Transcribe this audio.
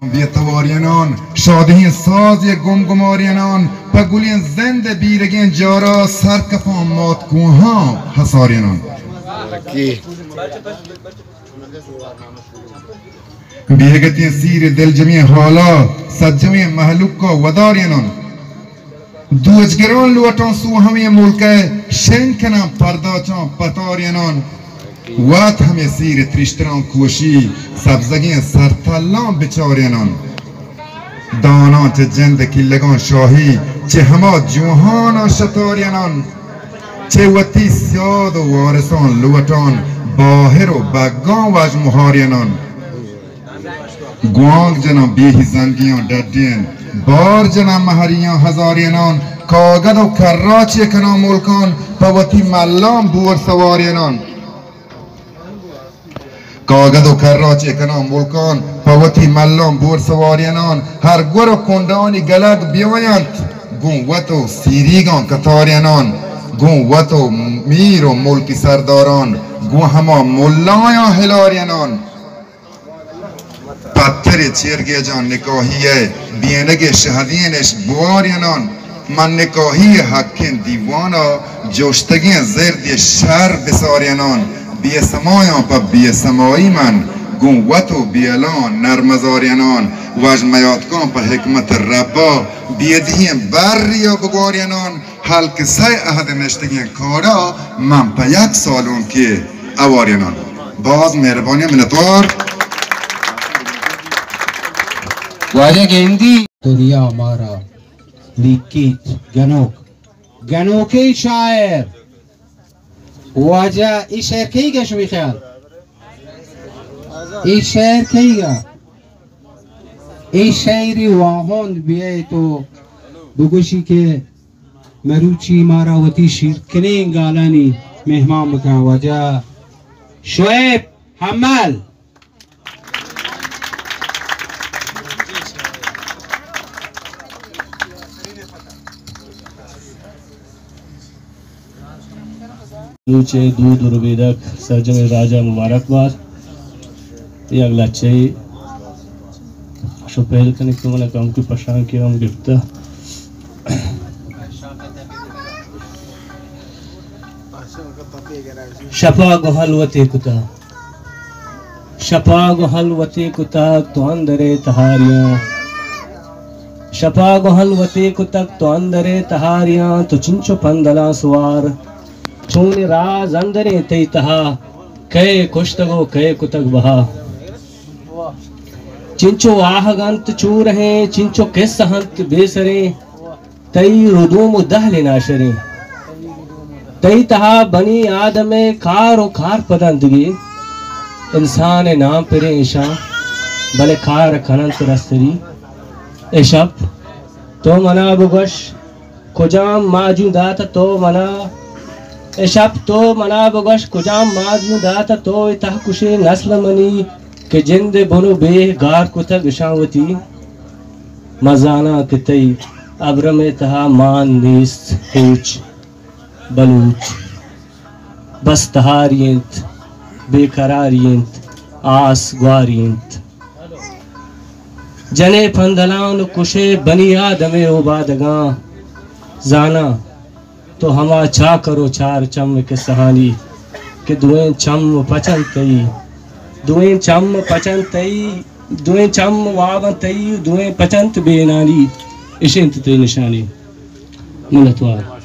بے توارینان، شادیں ساز ءِ گم گمارینان، پہ گلیں زند ءِ بیرگیں جارا سرکپاں مات کوہاں ہسارینان۔ بیہگتیں سیر دلجمیں حالا، سجمیں مہلوکا ودارینان۔ دوچگران لوٹاں سو ہمے ملک ءَ، شنگ کناں پرداچاں پتارینان۔ وت ہمے سیر ترشتراں کوشی، سبزگیں سرتلاں بچارینان۔ داناں چہ جند کلگاں شاہی، چہ ہما جوہاناں شتارینان۔ چہ وتی سیاد و وارثاں لوٹان، باہر و بگاں واجمہارینان۔ گوانک جناں بیہی زنگیاں ڈڈین، بار جناں مہریاں ہزارینان۔ کاگد و کراچے کناں ملکان، پہ وتی ملاں بور سوارینان۔ کاگد و کراچے کناں ملکان، پہ وتی ملاں بور سوارینان۔ ہر گور و کنڈانی گلگ بیاینت، گوں وت و سیریگاں کتارینان۔ گوں وت و میر و ملکی سرداران، گوں ہما ملایاں ہلارینان۔ پتر ءِ چیرگیجاں نکاہی ءِ، بینگ ءِ شہدین اش بوارینان۔ من نکاہی ءِ حقیں دیوان ءَ، جوشتگیں زردی شر بسارینان۔ بے سمایاں پہ بے سمائی من، گوں وت و بیلاں نرمزارینان۔ واجمیاتکاں پہ حکمت ربا، بیدہیں بری ءَ بگوارینان۔ ہلک سئے عہد نشتگیں کاڑا، من پہ یک سالونکے اوارینان۔ باز مہربانی، منتوار۔ واجہ گندی۔ دنیا مارا لیکیت گنوک، گنوکیں شاعر۔ واجہ، اے شعر کئیگ ءَ شمئے خیال؟ اے شعر کئیگ ءَ؟ اے شعری واہند بیئے تو بگوشی کہ مروچی مارا وتی شیرکنیں گالانی مہمان بکن۔ واجہ شعیب حمل۔ روچے دود و ربیدگ سرجمیں راجا مبارک بات۔ یک لچے شو پہل کنی کہ من کم کی پشان کی ہم گپتا۔ شپا گوہل وتے کتا۔ شپا گوں ہلوتے کتگ تو اندرے تہاریاں۔ شپا گوں ہلوتے کتگ تو اندرے تہاریاں۔ تو چنچو پندلاں سوار، چونیں راز اندریں تئی تہا، کئے کشتگ و کئے کتگ بہا۔ چنچو واہگ انت چورہیں، چنچو کسہ انت بے سریں۔ تئی ردوم و دہل ناشریں۔ تئی تہا بنی آدم ء کار و کارپداں دگے انسان ء نام پریں اشاں، بلے کار کننت رستری۔ اے شپ تو منا بگوش کجام ماجوں دات تو منا، اے شپ تو منا بگوش کجام ماجوں دات تو اے تہ کشیں نسل منی کہ جند ء بن و بیہ گار کتگ اشاں وتی۔ من زاناں کہ تئی ابرم ء تہا مان نیست ہچ بلوچ۔ بس تہاری انت، بے قراری انت، آس گواری انت۔ جنے پندلان و کشے بنی آدم ء اوبادگاں۔ زاناں تو ہما چاکر و چار چم کسہانی کہ دوئیں چم پچنت تئی، دوئیں چم پچنت تئی، دوئیں چم وابنت تئی، دوئیں پچنت بینانی، اش انت تئی نشانی۔ منتوار۔